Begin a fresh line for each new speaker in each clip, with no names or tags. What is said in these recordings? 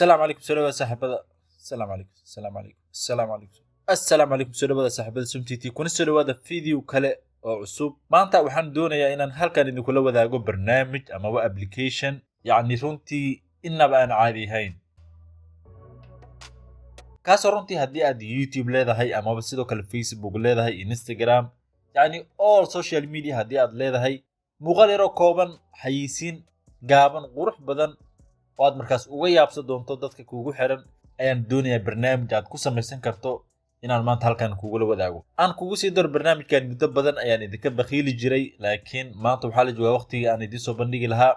Asalaamu calaykum, soo dhawaada saaxiibada. Asalaamu calaykum, asalaamu calaykum, asalaamu calaykum, assalaamu calaykum. Soo dhawaada saaxiibada SomTT, kuna soo dhawaada video kale oo cusub. Maanta waxaan doonayaa inaan halkan idinkula wadaago barnaamij amaba application, yacni runtii inaba aan caadi ahayn, kaasoo runtii haddii aad YouTube leedahay amaba sidoo kale Facebook leedahay, Instagram, yacni all social media haddii aad leedahay, muuqaal yaroo kooban, xayeysiin gaaban qurux badan oo aad markaas uga yaabsan doonto dadka kuugu xiran ayaan doonayaa barnaamij aad ku samaysan karto inaan maanta halkan kugula wadaago. Aan kugu sii daro, barnaamijkan muddo badan ayaan idinka bakhiili jiray, laakiin maanta waxaa la joogaa waqtigii aan idiin soo bandhigi lahaa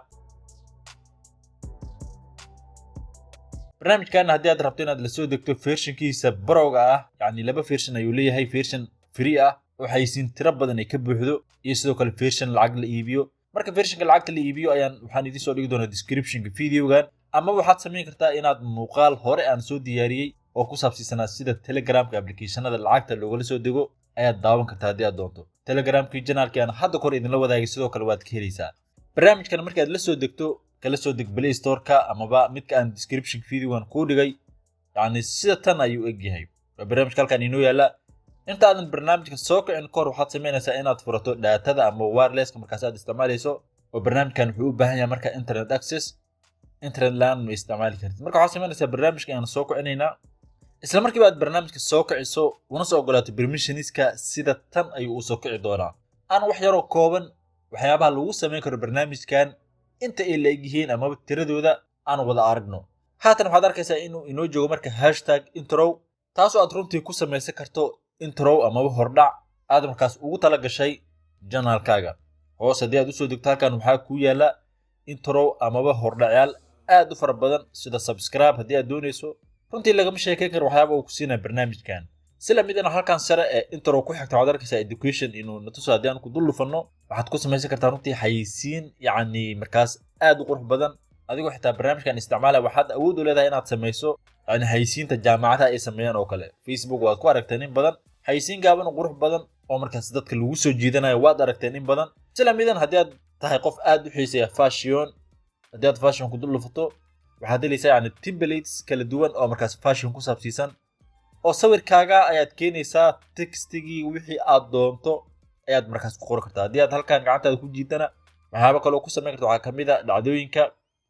barnaamijkan. Haddii aad rabto inaad lasoo degto versionkiisa pro-ga ah, yacni laba version ayuu leeyahay: version free ah oo xayeysiin tiro badan ay ka buuxdo iyo sidoo kale version lacag la iibiyo. Marka versionka lacagta la iibiyo ayaan waxaan idiin soo dhigi doonaa descriptionka videogan, ama waxaad samayn kartaa inaad muuqaal hore aan soo diyaariyey oo ku saabsiisanaa sida Telegramka applicationada lacagta loogala soo dego ayaad daawan kartaa haddii aad doonto. Telegramkii channelkii aan hadda kor idinla wadaagay sidoo kale waad ka helaysaa barnaamijkan. Markaad la soo degto, kala soo deg Play Storeka amaba midka aan description videogan kuu dhigay. Yacni sida tan ayuu eg yahay, waa barnaamijka halkan inoo yaalla. Inta aadan barnaamijka soo kicin kahor, waxaad samaynaysaa inaad furato datada ama wirelesska markaas aad isticmaalayso, oo barnaamijkan wuxuu u baahan yahay marka internet access. Internet laan ma isticmaali kartid. Marka waxaad samaynaysaa, barnaamijka ayaan soo kicinaynaa. Isla markiiba aad barnaamijka soo kiciso una soo ogolaato permissionska, sida tan ayuu usoo kici doonaa. Aan wax yaroo kooban waxyaabaha lagu samayn karo barnaamijkan inta ay la eg yihiin amaba tiradooda aan wada aragno. Haatan waxaad arkaysaa inuu inoo joogo marka #intro, taasoo aad runtii ku samaysan karto intro amaba hordhac aad markaas ugu tala gashay channelkaaga. Hoos haddii aad usoo degto, halkan waxaa kuu yaala intro amaba hordhacyaal aad u fara badan, sida subscribe haddii aad doonayso. Runtii lagama sheekeyn karo waxyaaba uu ku siinaya barnaamijkan. Si lamid ana halkan sare ee intro ku xigta waxaad arkaysaa education inuu natuso. Haddii aan ku dul dhufano, waxaad ku samaysan kartaa runtii xayeysiin, yacni markaas aad u qurux badan. Adigoo xitaa barnaamijkan isticmaalaya, waxaad awood u leedahay inaad samayso yani xayeysiinta jaamacadaha ay sameeyaan oo kale. Facebook waad ku aragteen in badan xayeysiin gaaban oo qurux badan oo markaas dadka lagu soo jiidanayo, waad aragteen in badan. Si lamidan haddii aad tahay qof aad u xiiseeya fashion, haddii aad fashion ku dul dhufato, waxaad helaysaa yani templates kala duwan oo markaas fashion ku saabsiisan, oo sawirkaaga ayaad keenaysaa, textigii wixii aad doonto ayaad markaas ku qori kartaa. Haddii aad halkan gacantaada ku jiidana, waxyaaba kaloo ku samayn karta waxaa kamid a dhacdooyinka,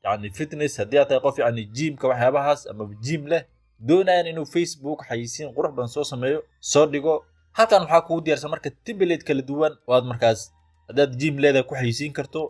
yani fitness. Haddii aad tahay qof yani gymka waxyaabahaas ama gym leh, doonayaan inuu Facebook xayeysiin qurux badan soo sameeyo, soo dhigo, halkan waxaa kugu diyaarsan marka template kala duwan oo aad markaas haddaad gym leedahay ku xayeysiin karto.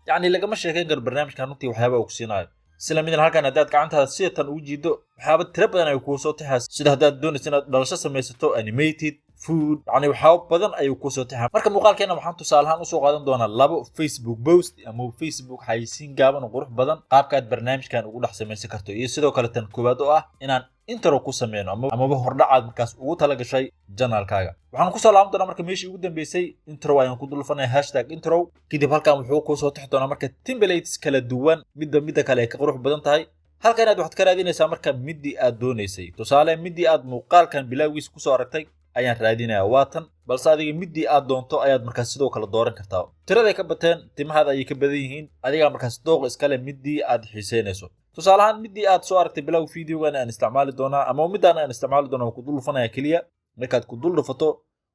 Yacni lagama sheekeyn karo barnaamijkan runtii waxyaaba uu ku siinayo. Sila midan halkan haddaad gacantaada sida tan ugu jiido, waxyaaba tiro badan ay kuu soo tixaa, sida haddaad doonayso inaad dhalasho samaysato, animated, food, yacni waxyaabo badan ayuu kuu soo tixaa. Marka muuqaalkeena waxaan tusaale ahaan usoo qaadan doonaa labo Facebook post ama Facebook xayeysiin gaaban oo qurux badan, qaabkaad barnaamijkan ugu dhex samaysan karto, iyo sidoo kale tan koowaad oo ah inaan intro ku sameyno amaba hordhacaad markaas ugu tala gashay channelkaaga. Waxaan kusoo laaban doonaa marka meeshii ugu dambeysay. Intro ayaan ku dulfanaya, #intro. Kadib halkan wuxuu kusoo tixi doonaa marka templates kala duwan, midba midda kale ay ka qurux badan tahay. Halkan aad waxaad ka raadinaysaa marka midii aad doonaysay. Tusaale, midii aad muuqaalkan bilowgiisa kusoo aragtay ayaan raadinayaa, waa tan. Balse adiga midii aad doonto ayaad markaas sidoo kale dooran kartaa. Tiraday ka bateen, timahaada ayay ka badan yihiin, adigaa markaas dooq iskale midii aad xiiseynayso. Tusaale ahaan, midii aad soo aragtay bilowga videogan aan isticmaali doonaa ama midaan aan isticmaali doonaa, waan ku dul dhufanaya keliya. Markaad ku dul dhufato,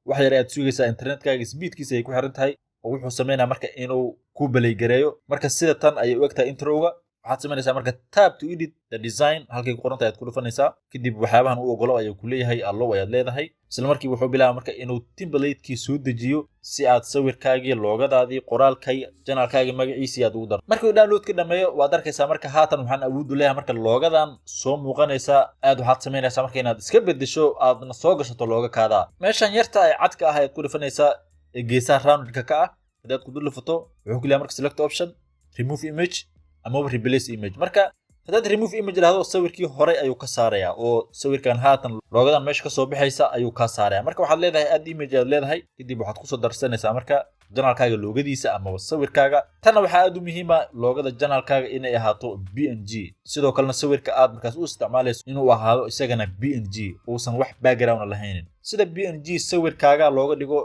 wax yar ayaad sugaysaa, internetkaaga speedkiisa ay ku xiran tahay, oo wuxuu sameynaya marka inuu ku baleygareeyo. Marka sida tan ayay u egtahay introga. Waxaad samaynaysaa marka "tap to edit the design" halkay ku qoran tahay ayaad ku dhufanaysaa. Kadib waxyaabahan u ogolo ayuu ku leeyahay, allow ayaad leedahay. Isla markii wuxuu bilaaba marka inuu templatekii soo dejiyo, si aad sawirkaagii, logodaadii, qoraalkay, channelkaagii magaciisii aad ugu darto. Markii uu download ka dhameeyo, waad arkaysaa marka haatan waxaan awood u leeyahay marka logodan soo muuqanaysa aad waxaad samaynaysaa marka inaad iska bedesho, aadna soo gashato logo kaada. Meeshan yarta ay cadka ah ayaad ku dhufanaysaa ee geesaha roundka ka ah. Haddii aad ku dul dhufato, wuxuu ku leeyahay marka select option, remove image amaba replace image. Marka haddaad remove image dhahdo, sawirkii horey ayuu ka saarayaa, oo sawirkan haatan logodan meesha kasoo baxaysa ayuu kaa saaraya. Marka waxaad leedahay add image ayaad leedahay. Kadib waxaad kusoo darsanaysaa marka channelkaaga logodiisa amaba sawirkaaga. Tanna waxaa aad u muhiima logoda channelkaaga inay ahaato PNG, sidoo kalena sawirka aad markaas u isticmaalayso inuu ahaado isagana PNG, uusan wax background lahaynin. Sida PNG sawirkaaga looga dhigo,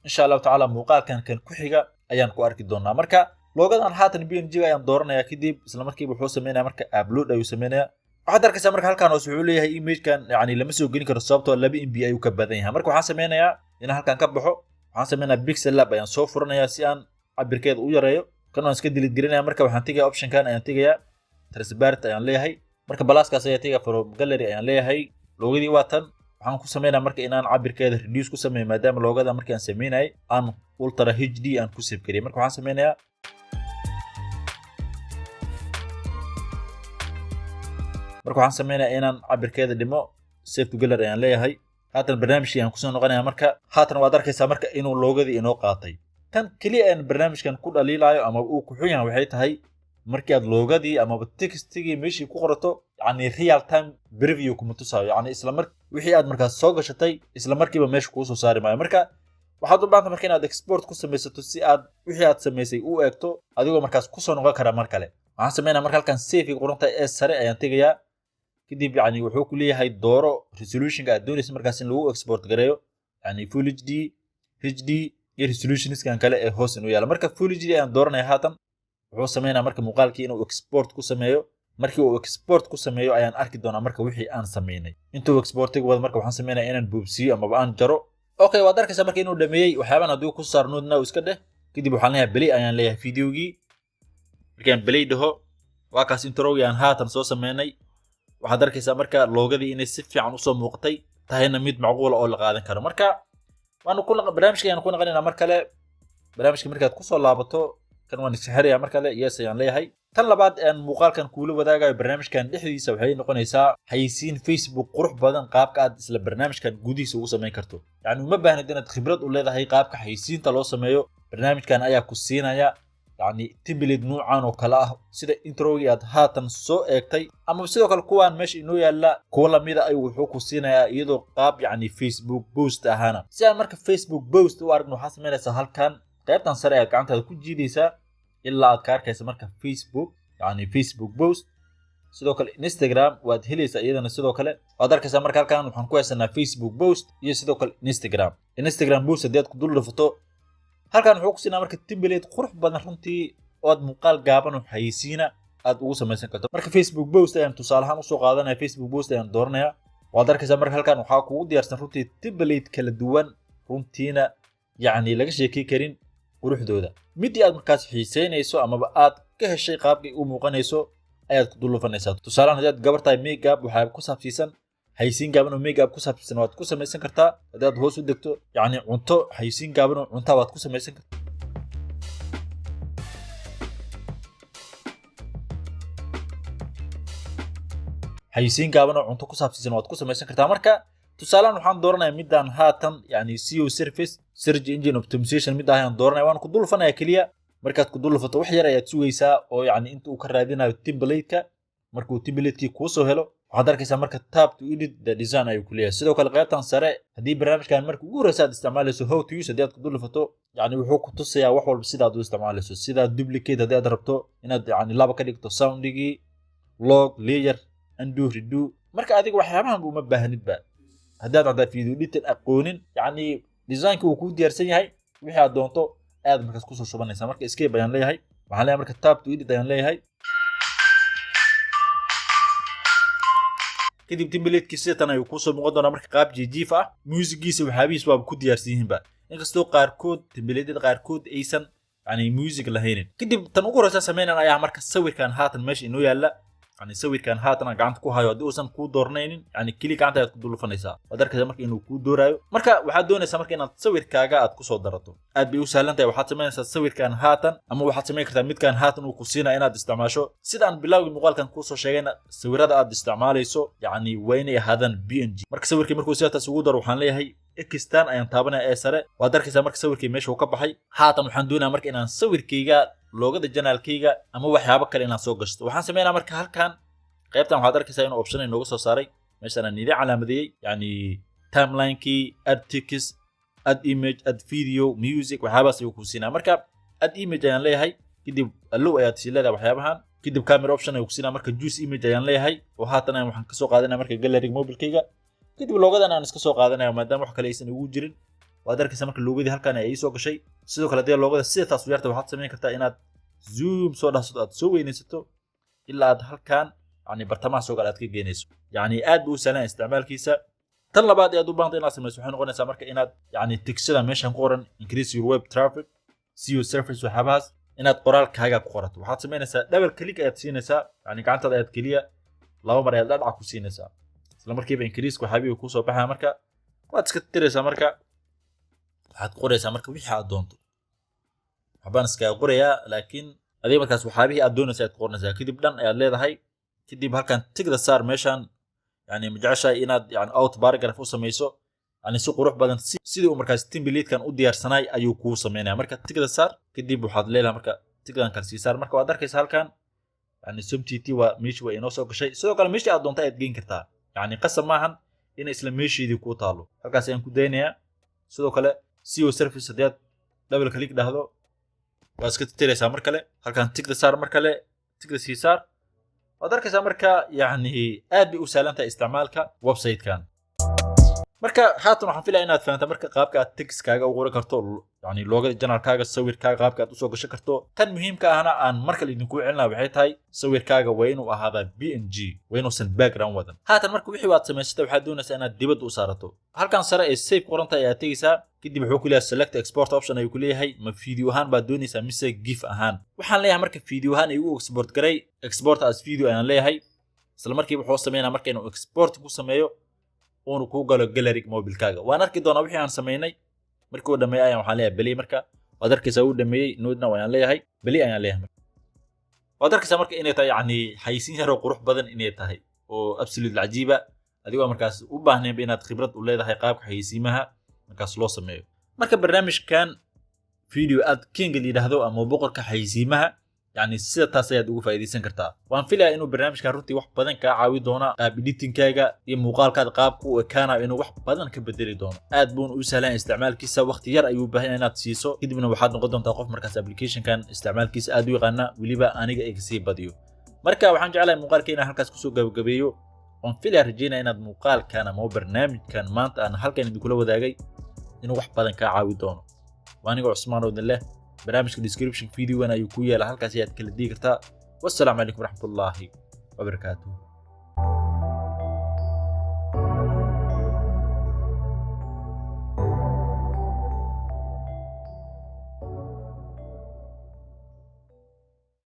insha Allahu tacaala muuqaalkan kan ku xiga ayaan ku arki doonaa. Marka logodan haatan PNG ayaan dooranayaa. Kadib isla markiiba wuxuu sameynaya marka upload ayuu sameynaya. Waxaad arkaysaa marka halkan hoose wuxuu leeyahay imagekan yani lama soo gelin karo, sababtoo 2 MB ayuu ka badan yahay. Marka waxaan sameynayaa inaan halkan ka baxo. Waxaan sameynayaa Pixel Lab ayaan soo furanayaa si aan cabirkeeda u yareeyo. Kan waan iska delete gelinaya. Marka waxaan tegayaa optionkan ayaan tegayaa, transparent ayaan leeyahay. Marka pluskaas ayaa tegaya, from gallery ayaan leeyahay. Logodii waa tan. Waxaan ku sameynaya marka inaan cabirkeeda reduce ku sameeyo, maadaama logoda markii aan sameynayay aan ultra HD aan ku save gariyay. Marka waxaan sameynayaa, inaan cabirkeeda dhimo. Save to gallery ayaan leeyahay. Haatan barnaamijkii aan kusoo noqonaya. Marka haatan waad arkaysaa marka inuu logodii inoo qaatay. Tan keliya aan barnaamijkan ku dhaliilayo ama uu ku xun yahay waxay tahay, markii aad logodii amaba textigii meeshii ku qorato, yani real time preview kuma tusaayo. Yani isla mar wixii aad markaas soo gashatay isla markiiba meesha kuu soo saari maayo. Marka waxaad u baahanta marka inaad export ku samaysato si aad wixii aad samaysay u eegto, adigoo markaas kusoo noqon kara mar kale. Waxaan sameynaya marka halkan save qorantahay ee sare ayaan tegayaa. Kadib yani wuxuu ku leeyahay dooro resolutionka aad doonaysa markaas in lagu export gareeyo, yani full HD, HD iyo resolutionskan kale ee hoos inuu yaala. Marka full HD ayaan dooranaya. Haatan wuxuu sameynaya marka muuqaalkii inuu export ku sameeyo. Markii uu export ku sameeyo ayaan arki doonaa marka wixii aan sameynay. Intuu exportiga wado marka waxaan sameynaya inaan boobsiiyo amaba aan jaro. Okay, waad arkaysaa marka inuu dhameeyey. Waxyaaban hadduu ku saarnoodna iska dheh. Kadib waxaan leeyahay play ayaan leeyahay videogii. Markaan play dhaho, waa kaas introgii aan haatan soo sameynay. Waxaad arkaysaa marka logodii inay si fiican usoo muuqatay, tahayna mid macquula oo la qaadan karo. Marka waanu ku barnaamijka ayaan ku naqanaynaa mar kale. Barnaamijka markaad kusoo laabato, kan waan iska xirayaa mar kale, yes ayaan leeyahay. Tan labaad aan muuqaalkan kuula wadaagayo barnaamijkan dhexdiisa waxay noqonaysaa xayisiin Facebook qurux badan, qaabka aad isla barnaamijkan gudihiisa ugu samayn karto. Yacni uma baahnid inaad khibrad u leedahay qaabka xayisiinta loo sameeyo. Barnaamijkan ayaa ku siinaya yacni template nuucan oo kale ah, sida introgii aad haatan soo eegtay ama sidoo kale kuwaan meesha inoo yaalla kuwa lamida ayuu wuxuu ku siinayaa, iyadoo qaab yacni Facebook post ahaana. Si aan marka Facebook post u aragno, waxaa samaynaysaa halkan qaybtan sare ayaad gacantaada ku jiidaysaa ilaa aad ka arkaysa marka Facebook, yacni Facebook post. Sidoo kale Instagram waad helaysaa iyadana. Sidoo kale waad arkaysaa marka halkan waxaan ku haysanaa Facebook post iyo sidoo kale Instagram. Instagram post haddii aad ku dul dhufato, halkan wuxuu ku siinaa marka template qurux badan runtii, oo aad muuqaal gaaban oo xayeysiina aad ugu samaysan karto. Marka Facebook post ayaan tusaale ahaan usoo qaadanaya. Facebook post ayaan dooranaya. Waad arkaysaa marka halkan waxaa kugu diyaarsan runtii template kala duwan, runtiina yacni laga sheekey karin quruxdooda. Midii aad markaas xiiseynayso amaba aad ka heshay qaabkay u muuqanayso ayaad ku dulufanaysaa. Tusaalehan, haddii aad gabar tahay, makeup waxaa ku saabsiisan, xayisiin gaaban oo makeup ku saabsiisan waad ku samaysan kartaa. Haddii aad hoos u degto, yacni cunto, xayisiin gaaban oo cunta waad ku samaysan kartaa. Xayisiin gaaban oo cunto ku saabsiisan waad ku samaysan kartaa. Marka tusaalehan waxaan dooranayaa midaan haatan, yani SEO service, search engine optimization, mid ayaan dooranaya. Waan ku dulfanaya keliya. Markaad ku dulfato, wax yar ayaad sugaysaa oo yacni inta uu ka raadinayo template-ka. Markuu template-kii kuu soo helo, waxaad arkaysaa marka "tap to edit the design" ayuu ku leeyahay. Sidoo kale qaybtan sare, haddii barnaamijkan marka ugu horreysa aad isticmaalayso, how to use haddii aad ku dulfato, yacni wuxuu ku tusayaa wax walba sidaad u isticmaalayso, sida duplicate haddii aad rabto inaad yacni laba ka dhigto soundigii, log layer, undo, redo. Marka adiga waxyaabahan uma baahnidba haddaad haddaa video editing aqoonin. Yacni designka uu kuu diyaarsan yahay, wixii aad doonto ayaad markaas kusoo shubanaysaa. Marka escape ayaan leeyahay. Waxaan leeyahay marka tap to edit ayaan leeyahay. Kadib template-kii sidatan ayuu kuusoo muuqan doonaa marka qaab jiijiif ah. Muusigiisa waxyaabihiis waaba ku diyaarsan yihiinba, inkastoo qaarkood template-yada qaarkood aysan yani music lahaynin. Kadib tan ugu horeysa sameynan ayaa marka sawirkan haatan meesha inoo yaalla, yani sawirkan haatan aan gacanta ku hayo, haddii uusan kuu doornaynin, yani keli gacanta ayaad ku dulufanaysaa. Waad arkaysaa marka inuu kuu dooraayo. Marka waxaad doonaysaa marka inaad sawirkaaga aad kusoo darato. Aad bay u sahlan tahay. Waxaad samaynaysaa sawirkan haatan, ama waxaad samayn kartaa midkan haatan uu ku siinaya inaad isticmaasho. Sidaan bilowgii muuqaalkan kuusoo sheegayna, sawirada aad isticmaalayso yani waa inay ahaadaan PNG. Marka sawirkii markuu sidaataas ugu daro, waxaan leeyahay X-tan ayaan taabanaya ee sare. Waad arkaysaa marka sawirkii meesha uu ka baxay. Haatan waxaan doonayaa marka inaan sawirkayga, logoda channelkayga ama waxyaabo kale inaan soo gashto. Waxaan sameynaa marka halkan qaybtan waxaad arkaysaa inuu option inooga soo saaray meeshaan aan idin calaamadeeyey, yani timelinekii, add text, add image, add video, music, waxyaabahaas ayuu ku siinaa. Marka add image ayaan leeyahay. Kadib allow ayaad sii leedahay waxyaabahan. Kadib camera option ayuu ku siinaa. Marka choose image ayaan leeyahay, oo haatan ayaan waxaan kasoo qaadanaya marka gallery mobilkayga. Kadib logodan aan iska soo qaadanaya, maadaama wax kale aysan igu jirin. Waad arkaysaa marka logodii halkan ay soo gashay. Sidoo kale haddii logoda sida taas u yarta, waxaad samayn kartaa inaad zoom soo dhahsato, aad soo weynaysato ilaa aad halkan Yani bartamaha soo gala aad ka geynayso. Yani aad buu u sahlan isticmaalkiisa. Tan labaad ee aad u baahantay inaad samayso waxay noqonaysaa marka inaad yani textada meeshan ku qoran "increase your web traffic", "SEO service", waxyaabahaas inaad qoraalkaaga ku qorato. Waxaad samaynaysaa, double click ayaad siinaysaa, yani gacantaada ayaad keliya laba mar ayaad dhadhac ku siinaysaa. Isla markiiba increase waxyaabihii kusoo baxaya. Marka waad iska tiraysaa. Marka waxaad qoraysaa marka wixii aad doonto. Waxbaan iskaga qorayaa, laakiin adiga markaas waxyaabihii aad doonaysa ayaad ku qoranaysaa. Kadib dhan ayaad leedahay. Kadib halkan tickda saar. Meeshan yani ma jeceshahay inaad yani out paragraph u samayso, yani si qurux badan sidii uu markaas templatekan u diyaarsanay ayuu kuu samaynaya. Marka tickda saar. Kadib waxaad leedahay marka tickdan kale sii saar. Marka waad arkaysa halkan yani somtt waa meeshii waa inoo soo gashay. Sidoo kale meeshii aad doonta ayaad geyn kartaa, yani qasab maahan inay isla meesheedii kuu taalo. Halkaas ayaan ku daynayaa. Sidoo kale SEO service haddii aad double click dhahdo, waa iska tiraysaa. Mar kale halkan tickda saar, mar kale tickda sii saar. Waad arkaysaa marka yani aad bay u sahlan tahay isticmaalka website-kan. Marka haatan waxaan filaya inaad fahamta marka qaabka aad textkaaga u qoran karto, yani logoda channelkaaga, sawirkaaga qaabka aad usoo gashan karto. Tan muhiimka ahna aan mar kale idinku celinaa waxay tahay, sawirkaaga waa inuu ahaadaa PNG, waa inuusan background wadan. Haatan marka wixii aad samaysatay waxaad doonaysaa inaad dibadda u saarato. Halkan sare ee save qoran tahay ayaad tegaysaa. Kadib wuxuu ku leeyahay "select export option" ayuu ku leeyahay. Ma video ahaan baad doonaysaa mise GIF ahaan? Waxaan leeyahay marka video ahaan igu export garay. "Export as video" ayaan leeyahay. Isla markiiba wuxuu sameynaa marka inuu export ku sameeyo, uunu kuu galo gallery mobilkaaga. Waan arki doonaa wixii aan samaynay markii uu dhameeyo. Ayaan waxaan leeyahay play. Marka waad arkaysaa uu dhameeyey. "Not now" ayaan leeyahay, play ayaan leeyahay. Marka waad arkaysaa marka inay tahay yacni xayisiin yar oo qurux badan inay tahay oo absolute cajiiba, adigoo markaas u baahnaynba inaad khibrad u leedahay qaabka xayisiimaha markaas loo sameeyo. Marka barnaamijkan Video Ad King la yidhaahdo ama boqorka xayisiimaha, yani sida taas ayaad ugu faa'iidaysan kartaa. Waan filayaa inuu barnaamijkan runtii wax badan kaa caawi doona, qaab editingkaaga iyo muuqaalkaada qaabka u ekaanayo inuu wax badan ka bedeli doono. Aad buuna u sahlan isticmaalkiisa. Waqti yar ayuu baahan inaad siiso, kadibna waxaad noqon doontaa qof markaas applicationkan isticmaalkiisa aad u yaqaana, weliba aniga iga sii badiyo. Marka waxaan jeclahay muuqaalka inaan halkaas kusoo gabagabeeyo. Waan filaya, rajeynaya inaad muuqaalkan ama barnaamijkan maanta aan halkan idinkula wadaagay inuu wax badan kaa caawi doono. Waa anigoo Cusmaan oo idin leh, barnaamijka description videogan ayuu ku yaala, halkaas ayaad kala digi kartaa. Wassalaamu calaykum waraxmatullaahi wabarakaatuh.